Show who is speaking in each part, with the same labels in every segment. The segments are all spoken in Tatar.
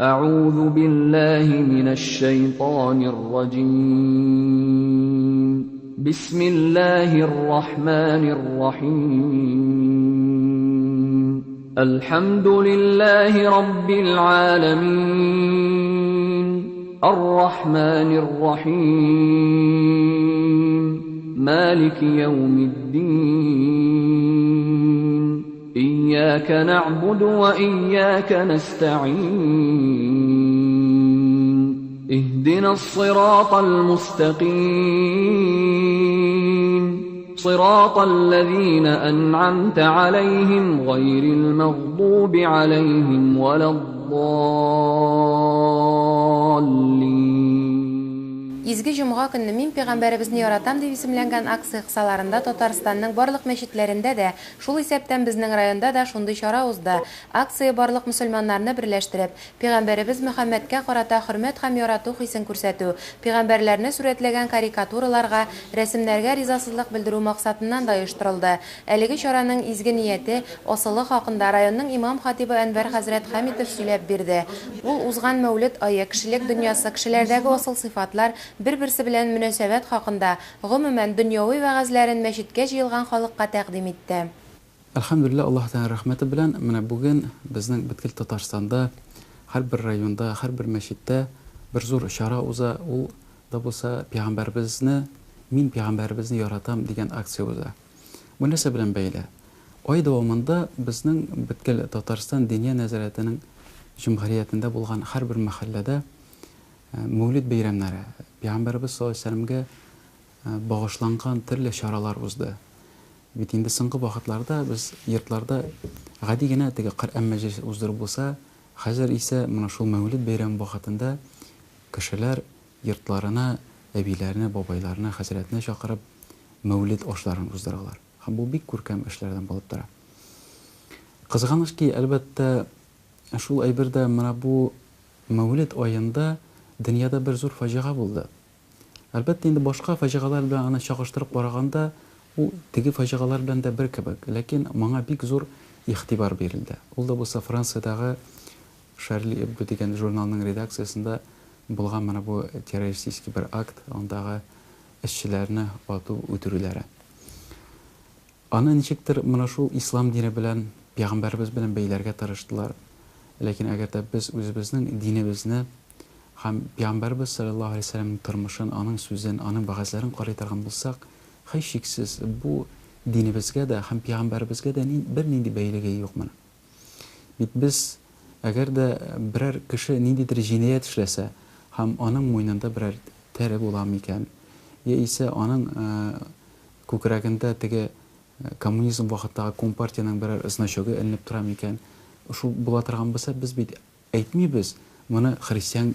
Speaker 1: أعوذ بالله من الشيطان الرجيم. بسم الله الرحمن الرحيم. الحمد لله رب العالمين. الرحمن الرحيم. مالك يوم الدين. إياك نعبد وإياك نستعين. اهدنا الصراط المستقيم. صراط الذين أنعمت عليهم غير المغضوب عليهم ولا الضالين.
Speaker 2: Изге җомга көнне Мин пәйгамбәребезне яратам дип исемләнгән акция кысаларында Татарстанның барлык мәчетләрендә дә, шул исәптән безнең районда да шундый чара узды. Акция барлык мөселманнарны берләштереп, пәйгамбәребез Мөхәммәдкә карата хөрмәт һәм ярату хисен күрсәтү, пәйгамбәрләрне сурәтләгән карикатураларга, рәсемнәргә ризасызлык белдерү максатыннан да оештырылды. Әлеге чараның изге нияте, асылы хакында районның имам-хатибы Әнвәр хәзрәт Хәмитов сөйләп бирде. Ул узган Мәүлет ае, кешелек дөньясы, кешеләрдәге асыл сыйфатлар, бер-берсе белән мөнәсәбәт хакында, гомумән, дөньяви вәгазьләрен мәчеткә җыелган халыкка тәкъдим итте.
Speaker 3: Әлхәмдүлилләһ, Аллаһы Тәгалә рәхмәте белән, менә бүген безнең бөткел Татарстанда, һәрбер районда, һәрбер мәчеттә бер зур чара уза, ул да булса Пәйгамбәребезне, Мин Пәйгамбәребезне яратам дигән акция уза. Бу нәрсә белән бәйле? Ай дәвамында безнең бөткел Татарстан Диния нәзарәтенең җөмһүриятендә булган һәрбер мәхәлләдә Мәүлид бәйрәмнәре, Пәйгамбәребез саллаллаһу алейһи вә сәлләмгә багышланган төрле чаралар узды. Бит инде соңгы вакытларда без йортларда гади генә теге Коръән мәҗлесе уздыру булса, хәзер исә менә шул Мәүлид бәйрәме вакытында кешеләр йортларына әбиләрне, бабайларны, хәзрәтне чакырып Мәүлид ашларын уздыралар. Һәм бу бик күркәм эшләрдән булып тора. Кызганыч ки, әлбәттә, шул әйбер дә менә бу Мәүлид аенда дөньяда бер зур фаҗига булды. Әлбәттә инде башка фаҗигалар белән аны чагыштырып караганда, ул теге фаҗигалар белән дә бер кебек, ләкин моңа бик зур игътибар бирелде. Ул да булса Франциядагы Шарли Эбдо дигән журналның редакциясендә булган менә бу террористический бер акт, андагы эшчеләрне ату, үтерүләре. Аны ничектер менә шул ислам дине белән, пәйгамбәребез белән бәйләргә тырыштылар. Ләкин әгәр дә без үзебезнең динебезне һәм пәйгамбәребез салләллаһу галәйһи ва сәлләмнең тормышын, аның сүзен, аның вәгазьләрен карый торган булсак, һичшиксез, бу динебезгә дә һәм пәйгамбәребезгә дә бернинди бәйлеге юк моның. Бит без, әгәр дә берәр кеше ниндидер җинаять эшләсә һәм аның муенында берәр тәре була микән, яисә аның күкрәгендә теге коммунизм вакыттагы компартиянең берәр значогы эленеп тора микән, шул була торган булса, без бит әйтмибез, моны христиан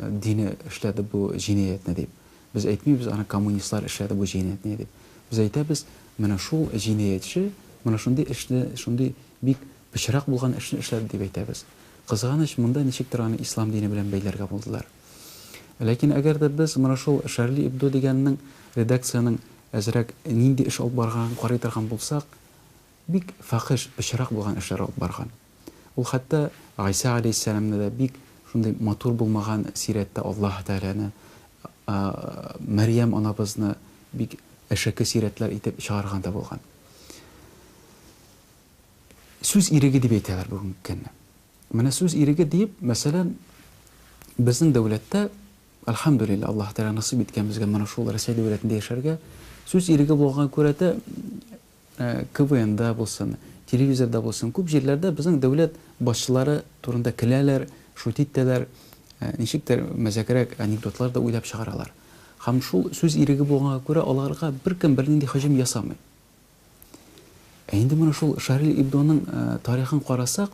Speaker 3: дине эшләде бу җинаятьне дип. Без әйтмибез, аны коммунистлар эшләде бу җинаятьне дип. Без әйтәбез, менә шул җинаятьче менә шундый эшне, шундый бик пычрак булган эшне эшләде дип әйтәбез. Кызганыч, монда ничектер аны ислам дине белән бәйләргә булдылар. Ләкин әгәр дә без менә шул Шарли Эбдо дигәннең редакциянең әзрәк нинди эш алып барганын карый торган булсак, бик фахиш, пычрак булган эшләр алып барган. Ул хәтта Гайсә галәйһиссәламне дә бик шундый матур булмаган сирәттә Аллаһ Тәгаләне, Мәрьям анабызны бик әшәке сирәтләр итеп чыгарган да булган. Сүз иреге дип әйтәләр бүгенге көнне. Менә сүз иреге диеп, мәсәлән, безнең дәүләттә, әлхәмдүлилләһ, Аллаһ Тәгалә насыйп иткән безгә менә шул Рәсәй дәүләтендә яшәргә, сүз иреге булганга күрә дә, КВНда булсын, телевизорда булсын, күп җирләрдә безнең дәүләт башчылары турында көләләр, шутить итәләр, ничектер мәзәкрәк анекдотлар да уйлап чыгаралар. Һәм шул сүз иреге булганга күрә аларга беркем бернинди һөҗүм ясамый. Ә инде менә шул Шарль Эбдоның тарихын карасак,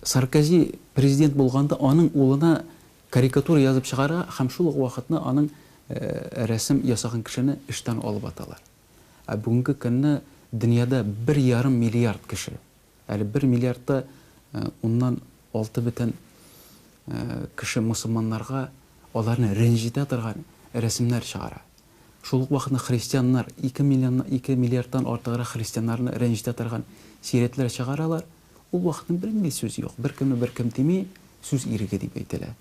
Speaker 3: Саркози президент булганда аның улына карикатура язып чыгара һәм шул ук вакытны аның рәсем ясаган кешене эштән алып аталар. Ә бүгенге көнне дөньяда 1,5 миллиард кеше, әле 1 миллиардта уннан алты бөтен кеше мосылманнарга аларны рәнҗетә торган рәсемнәр чыгара. Шул ук вакытны христианнар, 2 миллион, 2 миллиардтан артыграк христианнарны рәнҗетә торган сирәтләр чыгаралар. Ул вакытны бернинди сүз юк, беркемне беркем тими, сүз иреге дип әйтелә.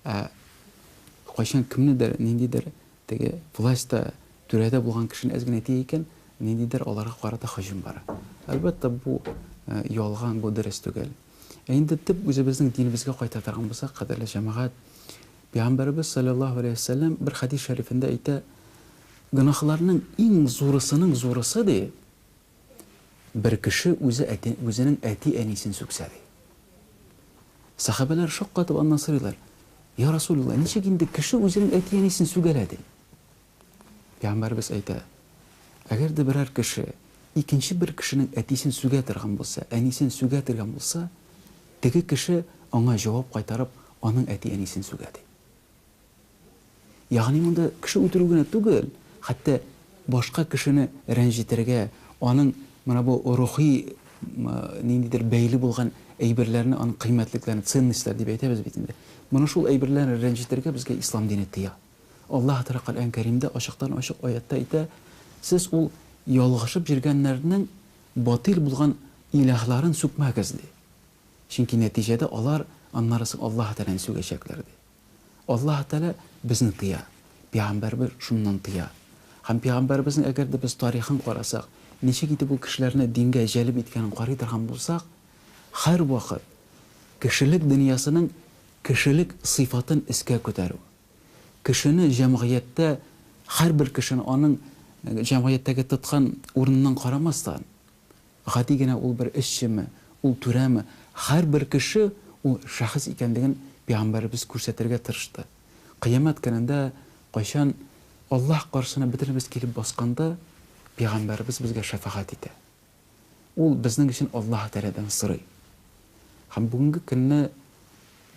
Speaker 3: Ә кайчан кемнедер, ниндидер теге властьта, түрәдә булган кешене әз генә тия икән, ниндидер аларга карата һөҗүм бара. Әлбәттә, бу ялган, бу дөрес түгел. Ә инде төп үзебезнең динебезгә кайта торган булсак, кадерле җәмәгать, Пәйгамбәребез салләллаһу галәйһи ва сәлләм бер хәдис шәрифендә әйтә, гөнаһларның иң зурысының зурысы, ди, бер кеше үзе әти, үзенең әти-әнисен сүксә, ди. Сәхабәләр шаккатып аннан сорыйлар, Я Расулулла, ничек инде кеше үзенең әти-әнисен сүгәлә, ди. Пәйгамбәребез әйтә, Әгәр дә берәр кеше икенче бер кешенең әтисен сүгә торган булса, әнисен сүгә торган булса, теге кеше аңа җавап кайтарып, аның әти-әнисен сүгә, ди. Ягъни монда кеше үтерү генә түгел, хәтта башка кешене рәнҗетергә, аның менә бу рухи ниндидер бәйле булган әйберләрне, аның кыйммәтлекләрен, ценностьләр дип әйтәбез бит инде. Моны шул әйберләрне рәнҗетергә безгә ислам дине тыя. Аллаһ Тәгалә Коръән Кәримдә ачыктан-ачык аятьтә әйтә, Сез ул ялгышып йөргәннәрнең батыйл булган илаһларын сүкмәгез, ди. Чөнки нәтиҗәдә алар аннары соң Аллаһ Тәгаләне сүгәчәкләр, ди. Аллаһ Тәгалә безне тыя, пәйгамбәребез шуннан тыя. Һәм пәйгамбәребезнең әгәр дә без тарихын карасак, ничек итеп ул кешеләрне дингә җәлеп иткәнен карый торган булсак, һәрвакыт кешелек дөньясының кешелек сыйфатын өскә күтәрү, Кешене җәмгыятьтә, һәрбер кешене аның җәмгыятьтәге тоткан урыныннан карамастан, гади генә ул бер эшчеме, ул түрәме, һәрбер кеше ул шәхес икәнлеген пәйгамбәребез күрсәтергә тырышты. Кыямәт көнендә, кайчан Аллаһ каршысына бөтенебез килеп басканда, пәйгамбәребез безгә шәфәгать итә. Ул безнең өчен Аллаһ Тәгаләдән сорый. Һәм бүгенге көнне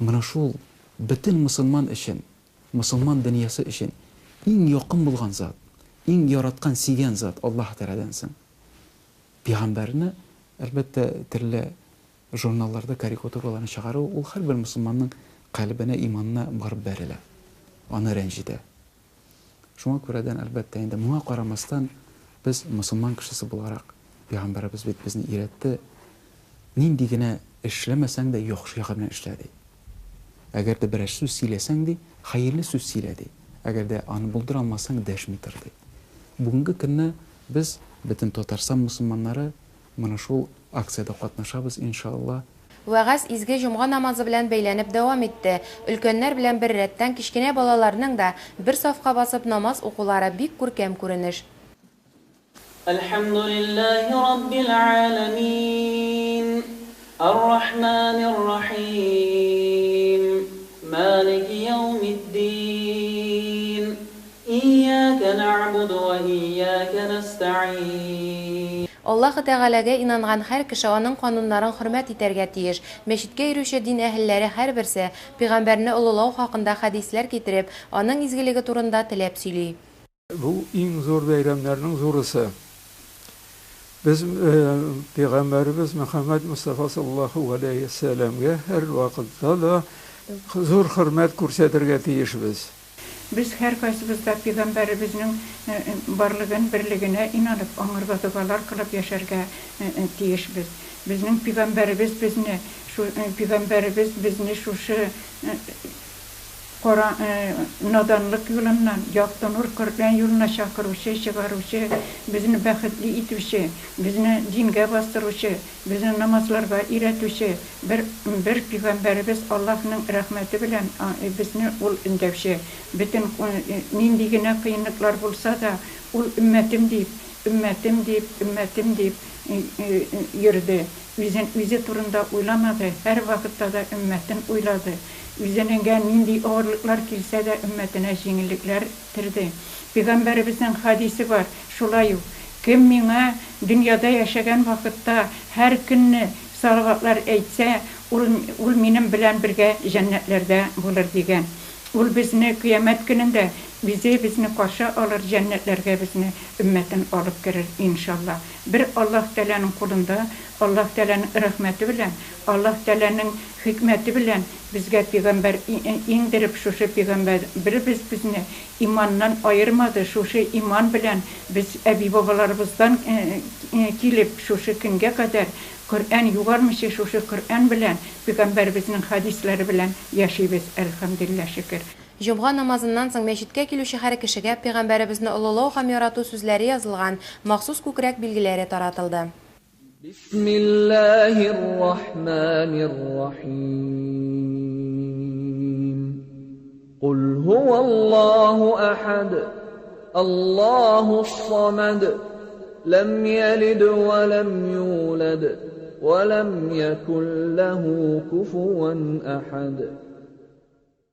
Speaker 3: менә шул бөтен мосылман өчен, мосылман дөньясы өчен иң якын булган зат, иң яраткан, сөйгән зат Аллаһ Тәгаләдән соң. Пәйгамбәрне, әлбәттә, төрле журналларда карикатураларны чыгару, ул һәрбер мосылманның калебенә, иманына барып бәрелә, аны рәнҗетә. Шуңа күрәдән, әлбәттә инде, моңа карамастан, без мосылман кешесе буларак, пәйгамбәребез бит безне өйрәтте, нинди генә эшләмәсәң дә, яхшы ягы белән эшлә, ди. Әгәр дә берәр сүз сөйләсәң, ди, хәерле сүз сөйлә, ди. Әгәр дә аны булдыра алмасаң, дәшми тор, ди. Бүгенге көнне без, бөтен Татарстан мосылманнары, Менә шул акциядә катнашабыз, иншалла.
Speaker 2: Вәгазь изге җомга намазы белән бәйләнеп дәвам итте. Өлкәннәр белән беррәттән кечкенә балаларның да бер сафка басып намаз укулары бик күркәм күренеш.
Speaker 1: Әлхәмдүлилләһи раббил галәмин, ар-рахманир рахим, малики яумиддин, Ияка нәгъбуду вә ияка нәстәгыйн.
Speaker 2: Аллаһы Тәгаләгә инанган һәр кеше аның кануннарын хөрмәт итәргә тиеш. Мәчеткә йөрүче дин әһелләре һәрберсе, пигамбәрне олылау хакында хәдисләр китереп, аның изгелеге турында теләп сөйли.
Speaker 4: Бу иң зур бәйрәмнәрнең зурысы. Без пигамбәребез Мөхәммәд Мостафа саллаллаһу галәйһи вәссәламгә һәрвакытта да зур хөрмәт күрсәтергә тиешбез.
Speaker 5: Без һәркайсыбыз да пигамбәребезнең барлыгын, берлегенә инанып, аңарга догалар кылып яшәргә тиешбез. Безнең пигамбәребез безне, пигамбәребез безне шушы кара наданлык юлыннан якты нур Коръән юлына чакыручы, чыгаручы, безне бәхетле итүче, безне дингә бастыручы, безне намазларга өйрәтүче, Бер, бер пигамбәребез Аллаһның рәхмәте белән безне ул өндәүче. Бөтен нинди генә кыенлыклар булса да, ул өммәтем дип, өммәтем дип, өммәтем дип йөрде. Үзен, үзе турында уйламады, һәрвакытта да өммәтен уйлады. Үзенеңгә нинди авырлыклар килсә дә, өммәтенә җиңеллекләр Терде. Пигамбәребезнең хәдисе бар, шулай ук, Кем миңа дөньяда яшәгән вакытта һәр көнне салаватлар әйтсә, ул, ул минем белән бергә җәннәтләрдә булыр, дигән. Ул безне кыямәт көнендә үзе безне каршы алыр, җәннәтләргә безне, өммәтен алып керер, иншалла. Бер Аллаһ Тәгаләнең кулында, Аллаһ Тәгаләнең рәхмәте белән, Аллаһ Тәгаләнең хикмәте белән безгә пигамбәр иңдереп, шушы пигамбәребез безне иманнан аермады, шушы иман белән без әби-бабаларыбыздан килеп, шушы көнгә кадәр. Коръән югалмыйча шушы Коръән белән, пәйгамбәребезнең хәдисләре белән яшибез, әлхәмдүлилләһ шөкер.
Speaker 2: Җомга намазыннан соң мәчеткә килүче һәр кешегә пәйгамбәребезне олылау һәм ярату сүзләре язылган махсус күкрәк билгеләре таратылды.
Speaker 6: Бисмиллаһир рахманир рахим. Кул һуаллаһу ахад. Аллаһус самад. Ләм ялид ва ләм юлад. Ва ләм якул ләһу куфуан ахад.